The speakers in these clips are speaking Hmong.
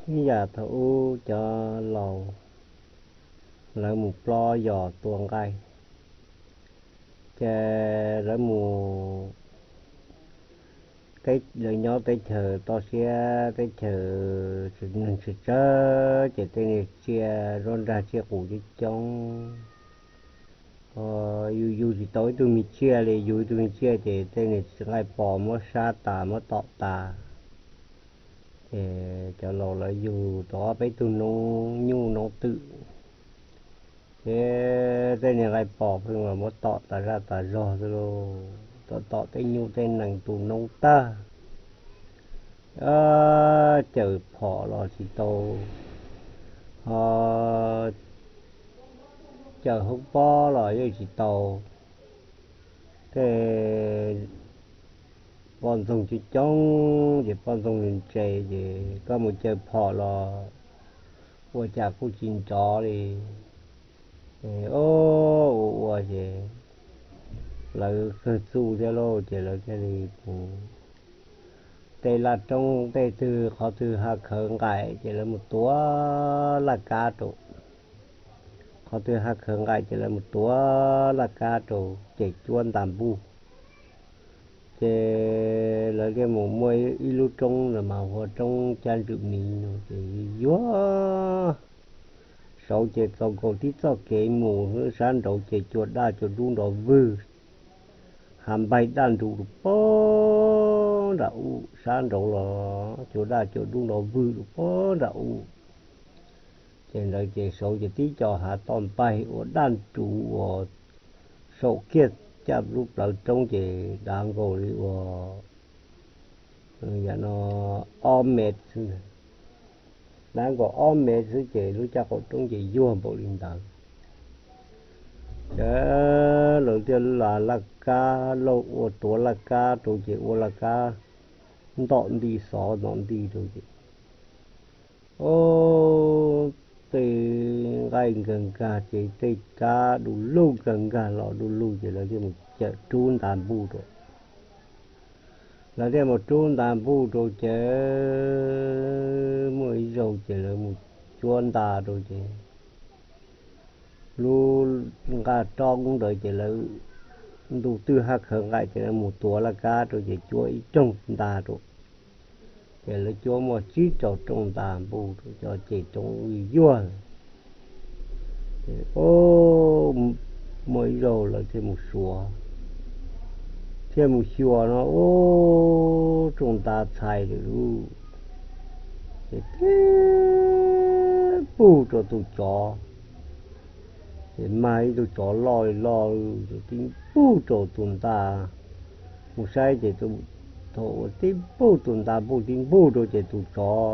Ib yam thaum ub cov laus lawv mus plob yos tua nqaij, ces lawv mus, lawv nyob teb chaws toj siab, teb chaws neeg tsawg tsawg, ces tej niag tsiaj zuab nrag tsiaj qus coob coob. Yug yug tsis tau ib tug me tsiaj li, yug ib tug me tsiaj ces tej niag nqaij pos muab sab tas muab tom tas. Ces cov laus lawv yug tau ob peb tug noob nyuj noob twm, ces tej niag nqaij pos pheej muab tom tas zaj tas zog xwb lauj, tom tom tej nyuj tej nees tu noob tag. Caws phom los tsis tau, ho caws hoob pob los yeej tsis tau. Tej poj ntxoog coob coob ces poj ntxoog ntse, ces koj mus caws phom los ua cas kuj tsis nrov li. Ua ua ces lawv kawg txuj thiab lauj, ces lawv thiaj li mus tej laj roob tej twg qhov twg ha khawv nqaim ces lawv mus tuav laj kab rau. Qhov twg ha khawv nqaim ces lawv mus tuav laj kab rau, ces cuab nta npuj. Ces lawv thiaj mus muaj ib lub roob los mas hu ua roob Cab Ntswm Miv no, ces yuag saud ces txaus nkaus tib txoj kev mus, sab nraud ces cua daj cua dub nrov vwg, hav npaig daj nrus rau puag nram ub, sab nraud los cua daj cua dub nrov vwg rau puag nram ub. Ces ntawd ces saud ces tib co hav toj npaig ua daj nrus uas saum kiag caj lub plawv roob ces dav nkaus li uas yam no ob mev xwb, dav nkaus ob mev xwb ces lub caj qaum roob ces yuag npaum li ntawd. Ces lawv thiaj la laj kab lauj, ua tuav laj kab rau ces ua laj kab ntom nti xov ntom nti rau ces, o, tej nqaij nkag nkag ces tej kab du lug nkag nkag los du lug ces lawv thiaj mus cawm rub nta npuj rau. Lawv thiaj mus rub nta npuj rau ces muaj ib zaug ces lawv mus cuab nta rau ces lub nqaj roob ntawd ces lawv ntu twg haj khawv nqaim ces lawv mus tuav laj kab rau ces cuab ib rooj nta rau. Ces lawv cuab muaj tsib rau rooj nta npuj rau cov ces roob yuag. Ces muaj ib zaug lawv thiaj mus xyuas, thiaj mus xyuas no ub, rooj nta txhais lawm lauj. Ces tib npuj rau tus tsov, ces mag ib tug tsov loj li loj, ces tib npuj rau tus nta. Mus saib ces thaum uas tib npuj tus nta npuj tib npuj rau ces tus tsov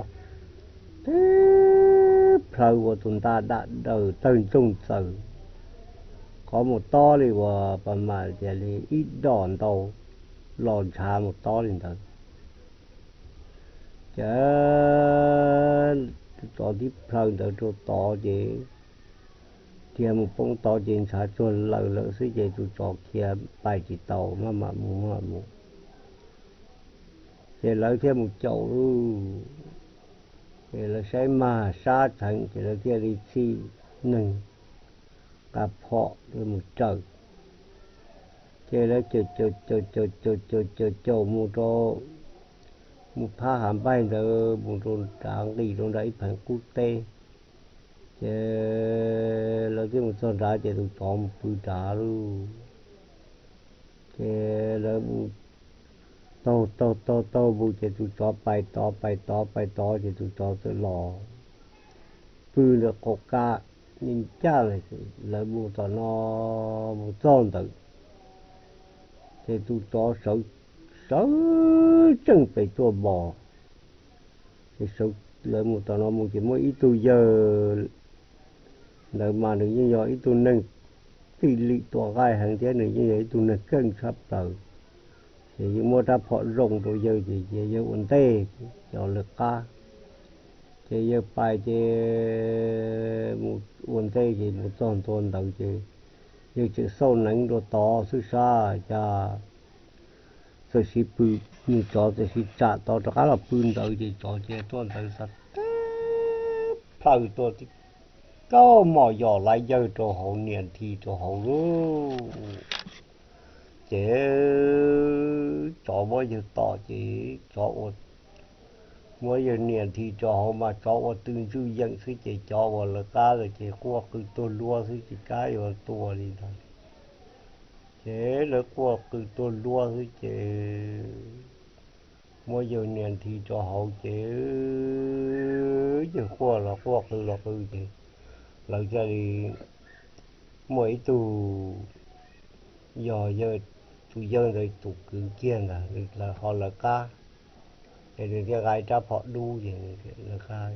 tib plhaw ua tus nta dam daws tawg ntsoog txaws, qhov mus tob li uas pas mam tias li ib dom ntau los ntshav mus tob li ntawd. Ces tus tsov tib plhaw ntawd rau tod ces dhia mus poob tod ces ntshav tsuag lawm lawm xwb ces tus tsov khiav pais tsis tau, maj mam mus maj mam mus. Ces lawv thiaj mus caum lauj. Ces lawv saib mag sab theev ces lawv thiaj li txhij neeg nqa phom mus raws. Ces lawv caum caum caum caum caum caum caum mus rau, mus phab hav npaig ntawd mus rau nrad nqis rau nram ib pheev qub teb. Ces lawv thiaj mus txog nrad ces tus tsov mus pw nrad lauj. Ces lawv mus taug taug taug taug mus ces tus tsov pais tod pais tod pais tod ces tus tsov txawm los pw ntawm qaum ka, ncaj ncaj lawm. Lawv mus tom no mus txog ntawd ces tus tsov sawv, sawv tseej pes tuaj npos. Ces lawv mus tom no mus ces muaj ib tug yawg ntawd mas nws yeej yog ib tug neeg txij lim tua nqaij heev thiab nws yeej yog ib tug neeg keej tshaj plaws. Ces yeej muab rab phom zoo rau yawg ces yawg ua ntej cov lawv qab. Ces yawg pais ces mus ua ntej ces mus txog ntua ntawd ces yawg tseem xauj neev rau tod xwb sab cas txawm siv pw, nws tsov txawm siv tsam tod rov qab los pw ntawd ces tsov cia tuaj ntawd xav teb plaws tuaj, tib kaug mos yos lawv yawg rau hauv, nias nthi rau hauv lauj. Ces tsov muab yawg tom ces tsov ua, muab yawg nias nthi rau hauv mas tsov ua tw ntswj yeem xwb ces cov uas lawv qab ntawd ces quaj qw tuag luag xwb tsis kam yuav tua li ntag. Ces lawv quaj qw tuag luag xwb ces muab yawg nias nthi rau hauv ces yawg quaj los quaj qw los qw ces lawv thiaj li muaj ib tug, yog yawg, tus yawg ntawd tus kwv kiag ntag, lawv ho lawv qab, ces nws thiaj nqa ib rab phom dub ces lawv qab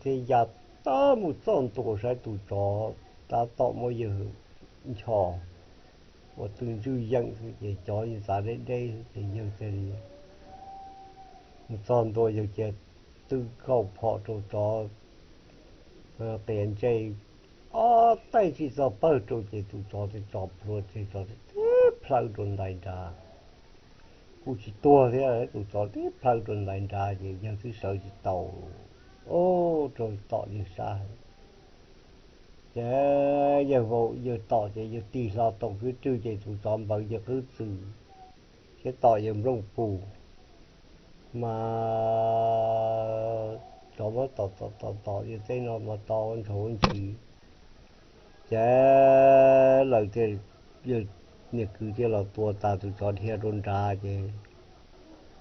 thiaj ya tau mus txog ntua saib tus tsov tab tom muab yawg nchos ua tw ntswj yeem xwb ces cov yeej txav deb deb xwb ces yawg thiaj li mus txog ntua yawg cia tw kaum phom rau tsov qias ntsej ob taig txij txoj pawg rau ces tus tsov thiaj tso plhuav tseg, tsov tib plhaw rau ntais nrad. Kuj tsis tuag thiab, tus tsov tib plhaw rau ntais nrad ces yawg twb sawv tsis tau, ua rau tom yawg sab heev. Ces yawg vau yawg tom ces yawg tig hlo toom kwj rwg ces tus tsov npawv yawg qwb txwm thiab tom yawg nplooj pus, mas tsov muab tom tom tom tom yawg tej no mas to ua ntshauv ua ntsis. Ces lawv thiaj, yawg niag kwv thiaj los tua tas tus tsov dhia rau nrad ces,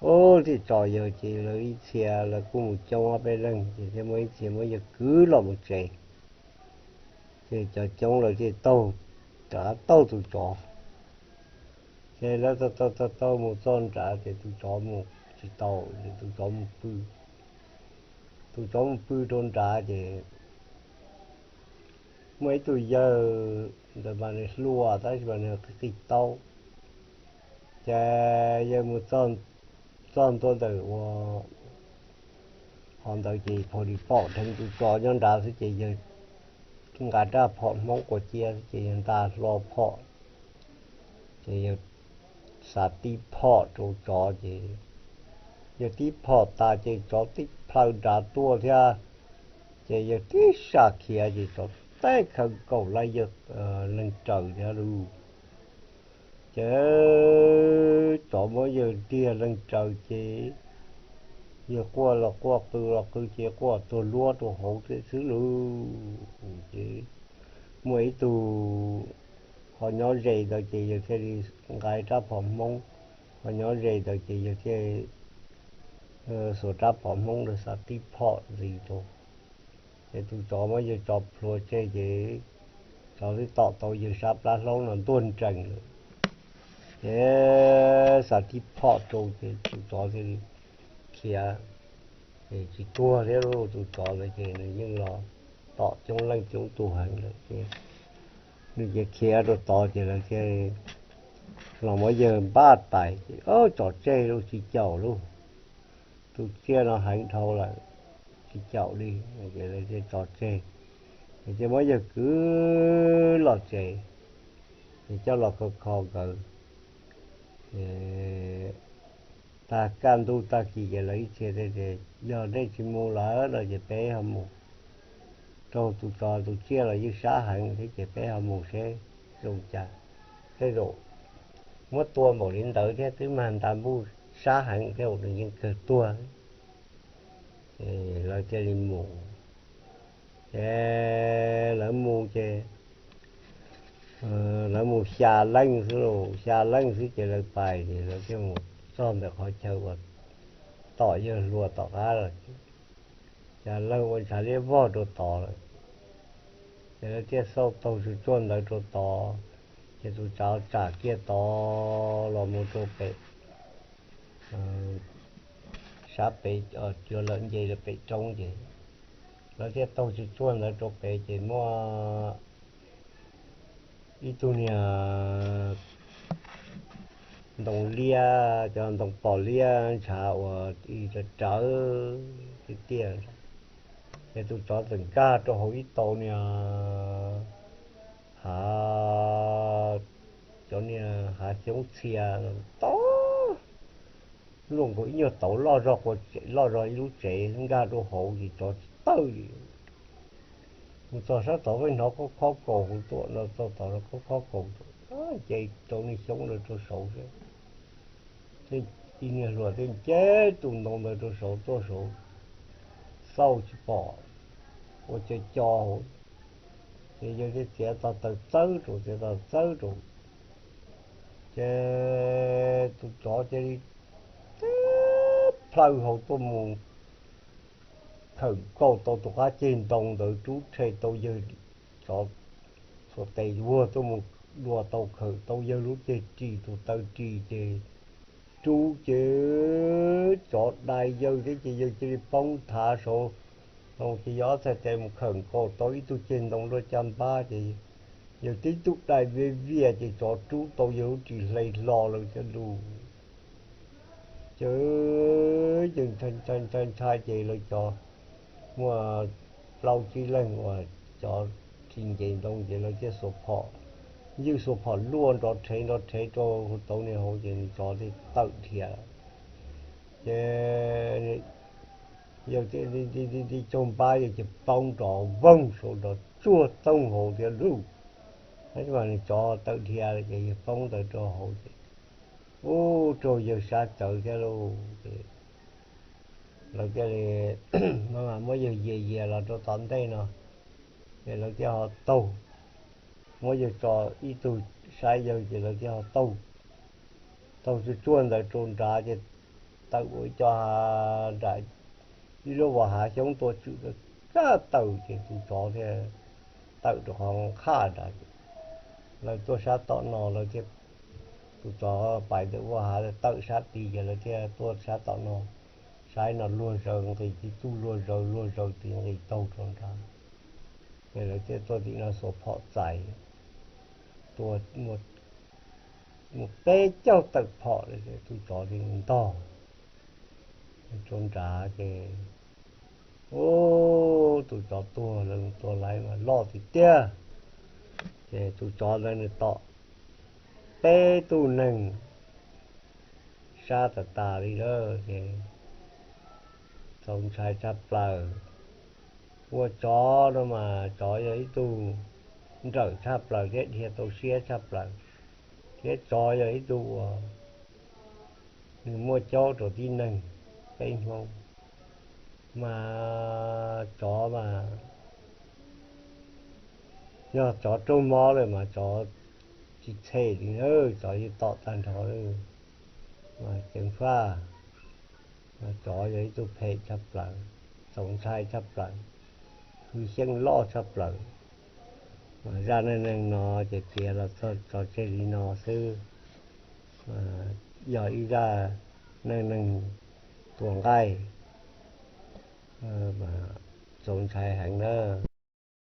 ub, thiaj tso yawg ces lawv ib txhia lawv kuj mus coob ob peb leeg ces thiaj muaj ib txhia muab yawg kwv los mus tsev. Ces cov coob lawv thiaj taug, rov qab taug tus tsov. Ces lawv taug taug taug mus txog nrad ces tus tsov mus tsis tau, ces tus tsov mus pw. Tus tsov mus pw rau nrad ces muaj ib tug yawg ntawd mas nws hluas tab sis mas nws qig qig taub. Ces yawg mus txog ntua ntawm ua, ho ntawd ces pha li pom dheev tus tsov nyob nrad xwb ces yawg nqa rab phom Hmoob quas cia xwb ces yawg nta hlo phom, ces yawg xav tib phom rau tsov ces yawg tib phom tas ces tsov tib plhaw nrad tuaj thiab, ces yawg tib sab khiav ces tsov tib khawv nkaus lawv yawg leeg raws thiab lauj. Ces tsov muab yawg tiag leeg raws ces yawg quaj los quaj qw los qw ces quaj tuag luab rau hauv thiab xwb lauj. Ces muaj ib tug ho nyob ze ntawd ces yawg thiaj li nqa rab phom Hmoob, ho nyob ze ntawd ces yawg thiaj xuas rab phom Hmoob rau xav tib phom ntxiv rau. Ces tus tsov muab yawg tso plhuav tseg ces tsov twb tom tau yawg sab plab hlaub no ntuag nrees lawm. Ces xav tib phom rau ces tus tsov thiaj li khiav, ces tsis tuag thiab lauj. Tus tsov ntawd ces nws yeej los tom coob leej coob tus heev lawm ces nws cia khiav rau tod ces lawv thiaj los muab yawg npaj tais ces tso tseg lauj, tsis caum lauj. Tus tsiaj no heev dhau lawm, tsis caum li, ces lawv thiaj tso tseg. Ces thiaj muab yawg kwv los tsev, ces coj los kho kho nkawd. Tag kaj ntug tag kis ces lawv ib txhia tias, yog nej tsis mus lawm no ces peb ho mus. Raug tus tsov tus tsiaj los yeej sab heev thiab ces peb ho mus seb zoo cas. Tej zaum muab tua npaum li ntawd thiab twb mag nta npuj sab heev thiab, nws yeej kawg tuag. Ces lawv thiaj li mus. Ces lawv mus ces lawv mus xya leej xwb lauj, xya leej xwb ces lawv pais ces lawv thiaj mus txog ntawm qhov chaw uas tom yawg hluas tom qab lawm, cas lawg ua ntshav liab vog rau tod lawm. Ces lawv thiaj xauj taug tsuj tsuag ntawd rau tod, ces tus tsov tsam kiag tod los mus rau pem sab pem, cua lawm nce rau pem roob ces lawv thiaj taug tsuj tsuag ntawd rau pem ces muaj ib tug niag ntoo liab, cov ntoo pom liab ntshav uas rawv rawv tiaj tiaj, ces tus tsov txawm nkag rau hauv ib tau niag hav, cov niag hav xyoob txhia to luaj nkaus ib nyuag tauv loj zog qua tsev, loj zog ib lub tsev nkag rau hauv ces tsov tsis tawj li. Mus txog sab tod pheej hnov khob khob kaus hauv tuaj no, txog tod khob khob kaus, nce rau niag xyoob ntawd rau saud xwb. Ces ib niag hluas thiaj nce tus ntoo ntawd rau saud tuaj saud, xauj tsis pom, ua co co hauv. Ces yawg thiaj txiav tog taw txawb rau, txiav tog txawb rau, ces tus tsov cia li tib plhaw hauv tuaj mus khawm nkaus tau tus qab ceg ntoo ntawd, rub rhe tau yawg, tsov txhua tes vuag tuaj mus dua tau, khawm tau yawg lub ceg ris, tus taw ris ces rub ces tsov dai yawg thiab ces yawg cia li poob thav saud. Ces yawg ob txhais tes mus khawm nkaus tau ib tug ceg ntoo luaj caj npab ces yawg tib tug dai viav vias ces tsov rub tau yawg lub ris hle hlo lawm cov lus. Ces yawg ntshai ntshai ntshai ces lawv cov, muaj plaub tsib leeg uas cov ris nce ntoo ces lawv thiaj xuas phom, ywj xuas phom luaj nrov rhev nrov rhev rau tau niag hauv ces nws tsov thiaj tawm dhia. Ces yawg thiaj li caug npab, yawg cia li poob nrov voog saud nrov tsuag toog hauv thiab lauj. Tab sis mas nws tsov tawm dhia ces yawg poob ntawd rau hauv ces ub, raug yawg sab tsawv thiab lauj. Ces lawv thiaj li maj mam muab yawg yias yias los rau tom ntej no, ces lawv thiaj ho taug, muab yawg tso, ib tug saib yawg ces lawv thiaj ho taug, taug tsuag tsuag ntawd rau nrad ces tawm ua ib co nram ib lub vas hav xyoob tuaj tswm tag tawm ces tus tsov thiaj tawm rau qhov nqhaj nrad. Lawv tuaj sab tom no, lawv thiaj, tus tsov pais ntawm vas hav tawm sab tid ces lawv thiaj tuaj sab tom no, saib no luag zaws nqis tid, tsuj luag zaws luag zaws tid nqis taug rau nrad. Ces lawv thiaj tuaj tim no xuas phom txais, tua muaj peb caug tawm phom, tus tsov thiaj ntog rau nrad ces ub, tus tsov tuag lawm, tua laiv mas loj tiag tiag. Ces tus tsov ntawd nws tom peb tug neeg sab tas tas li lawm ces txaus ntshai tshaj plaws. Ua tsov no mas tsov yog ib tug nrawm tshaj plaws thiab dhia tau siab tshaj plaws, thiab tsov yog ib tug uas nws muaj caub rau tib neeg peb Hmoob. Mas tsov mas yog tsov raug mob lawm mas tsov tsis txhem li na, tsov yeej tom tag nrho lawm. Mas ceev faj, mas tsov yog ib tug phem tshaj plaws, txaus ntshai tshaj plaws, hwj xyeej loj tshaj plaws. Mas zaj neej neeg no ces piav los txog tso tseg li no xwb. Yog ib zaj neej neeg tua nqaij, txaus ntshai heev na.